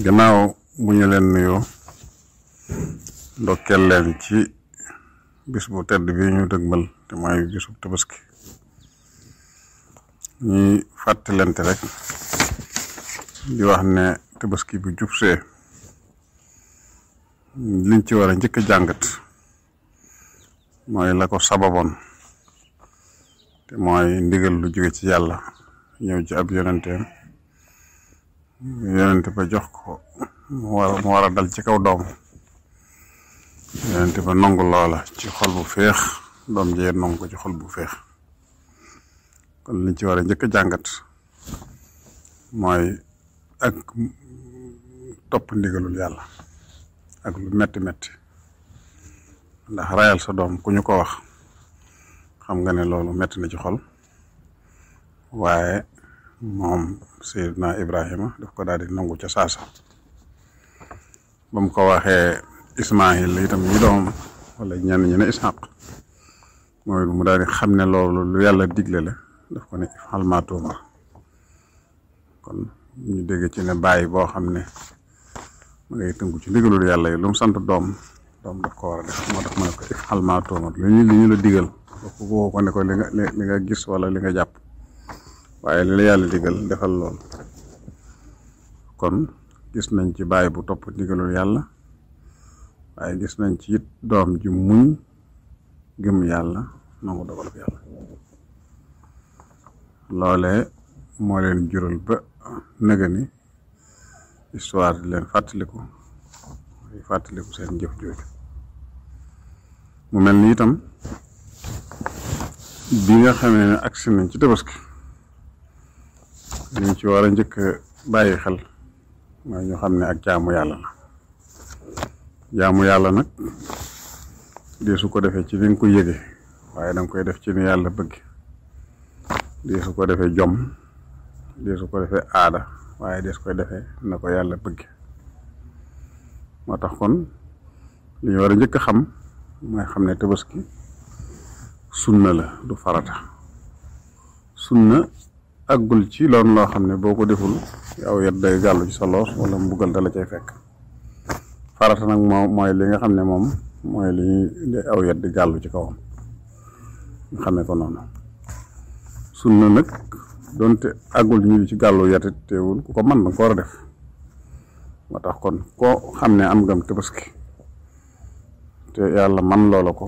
gannaaw bu ñu leen nuyoo ndokkeel leen ci bis bu tedd bi ñu dëgmal te mooy bisu tabaski ñuy fàttalante rek di wax ne tabaski bi jubsee liñ ci war a njëkk a jàngat mooy la ko sababoon te mooy ndigal lu jóge ci yàlla ñëw ci ab yonenteem yonente ba jox ko mu war a dal ci kaw doom yonente ba nangu loola ci xol bu feex doom jee nangu ko ci xol bu feex kon liñ ci war a njëkk a jàngat mooy ak topp ndigalul yàlla ak lu metti metti ndax rayal sa doom ku ñu ko wax xam nga ne loolu metti na ci xol waaye moom Seydina Ibrahima daf ko daal di nangu ca saasa ba mu ko waxee Ismaahil itam ñi doom wala ñenn ñi ne Ishaq mooy mu daal di xam ne loolu lu yàlla digle la daf ko ne if'al maa tu'mar kon ñu dégg ci ne bàyyi boo xam ne ma ngay tënku ci ndigalul yàlla yi lu mu sant doom daf ko war a def moo tax ma ne ko if'al maa tu'mar li ñu la digal ko ne ko li nga gis wala li nga jàpp waaye li la yàlla digal defal lool kon gis nañ ci bàyyi bu topp ndigalul yàlla waaye gis nañ ci it doom ji muñ gëm yàlla nangu dogalub yàlla loole moo leen jural ba nëga ni histoire di leen fàttaliku seen jëf jooju mu mel ni itam bi nga xamee ne agsi nañ ci tabaski liñ ci war a njëkk bàyyi xel mooy ñu xam ne ak jaamu yàlla la jaamu yàlla nag dee su ko defee ci ni nga ko yëge waaye danga koy def ci ni yàlla bëgg dee su ko defee jom dee su ko defee aada waaye dee su koy defee na ko yàlla bëgg moo tax kon li ñu war a njëkk a xam mooy xam ne tabaski sunna la du farata sunna àggul ci loon loo xam ne boo ko deful aw yet day gàllu ci sa loos wala mbugal dala cay fekk farata nag mooy li nga xam ne moom mooy li aw yet di gàllu ci kawam nga xamee ko noonu sunna nag doonte àggul ñu ci gàllu yetit teewul ku ko mën danga ko war a def moo tax kon koo xam ne am ngam tabaski te yàlla man loola ko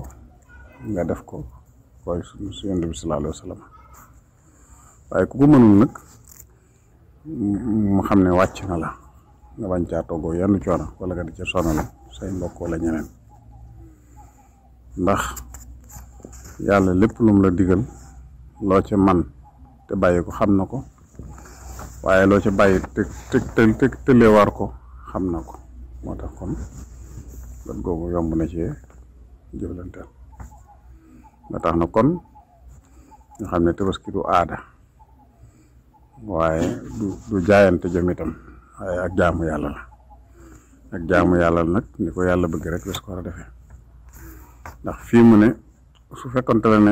nga def ko koy su Yonent bi sallallahu alayhi wa sallam waaye ku ko mënul nag mu xam ne wàcc na la nga bañ caa toggoo yenn coono wala nga di ca sonal say mbokk wala ñeneen ndax yàlla lépp lu mu la digal loo ca man te bàyyi ko xam na ko waaye loo ca bàyyi te tëlee war ko xam na ko moo tax kon bët googu yomb na ci jëflanteel nga tax na kon ñu xam ne tabaski du aada waaye du jaayante jëm itam waaye ak jaamu yàlla la ak jaamu yàlla nag ni ko yàlla bëgg rek des ko war a defee ndax fii mu ne su fekkonte la ne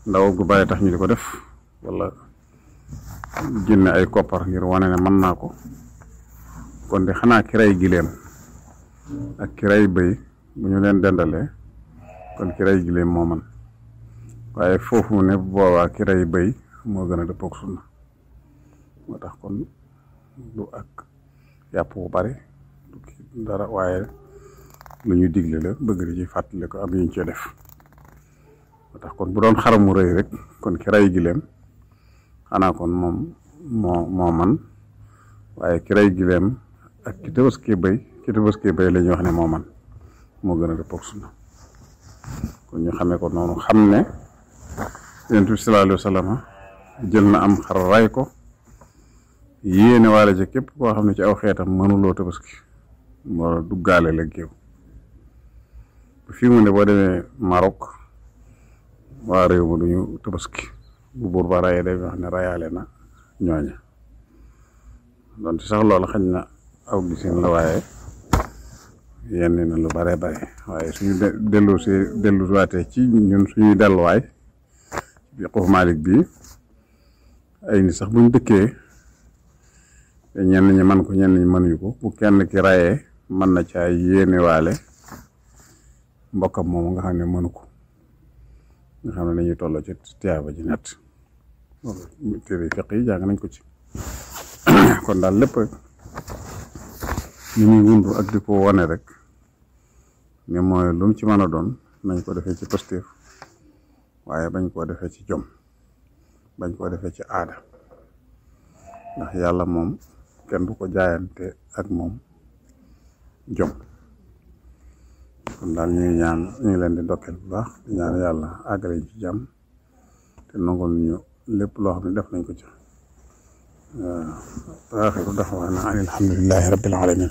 ndaw gu bàyyi tax ñu di ko def wala génne ay koppar ngir wane ne mën naa ko kon de xanaa ki rey gileem ak ki rey bëy bu ñu leen dendalee kon ki rey gileem moo man waaye foofu mu ne boobaa ki rey bëy moo gën a dëppook sunna moo tax kon du ak yàpp bu bari du dara waaye lu ñu digle la bëgg di ci fàttali ko am yuñ cee def moo tax kon bu doon xaramu rëy rek kon ki rey gileem xanaa kon moom moo man waaye ki rey gileem ak ki tabaski bëy la ñuy wax ne moo man moo gën a dëppook sunna kon ñu xamee ko noonu xam ne Yonent bi sallallahu alayhi wa sallam jël na am xar ray ko yéene waale ci képp koo xam ne ci aw xeetam mënuloo tabaski moo duggaale la géew fii mu ne boo demee Maroc waa réew ma duñu tabaski bu buur ba rayee day wax ne rayaale na ñooña doon ci sax loolu xañ na aw gisin la waaye yenn na lu bare bare waaye suñu delluwaatee ci ñun suñuy delluwaay bi Xuuf Maalik bi ay nit sax buñ dëkkee te ñenn ñi man ko ñenn ñi mënuñu ko bu kenn ki rayee mën na caa yéenewaale mbokkam moomu nga xam ne mënu ko nga xam ne dañuy tolloo ci tiyaaba ji net loolu téere fiq yi jàng nañ ko ci kon daal lépp rek ni muy wundu ak di ko wane rek ni mooy lu mu ci mën a doon nañ ko defee ci positif waaye bañ koo defee ci jom bañ koo defee ci aada ndax yàlla moom kenn du ko jaayante ak moom jom kon daal ñu ngi leen di ndokkeel bu baax di ñaan yàlla àggale ci jàmm te nangul ñu lépp loo xam ne def nañ ko ci waaw axiru daxwaana an alhamdulillahi rabbil alamin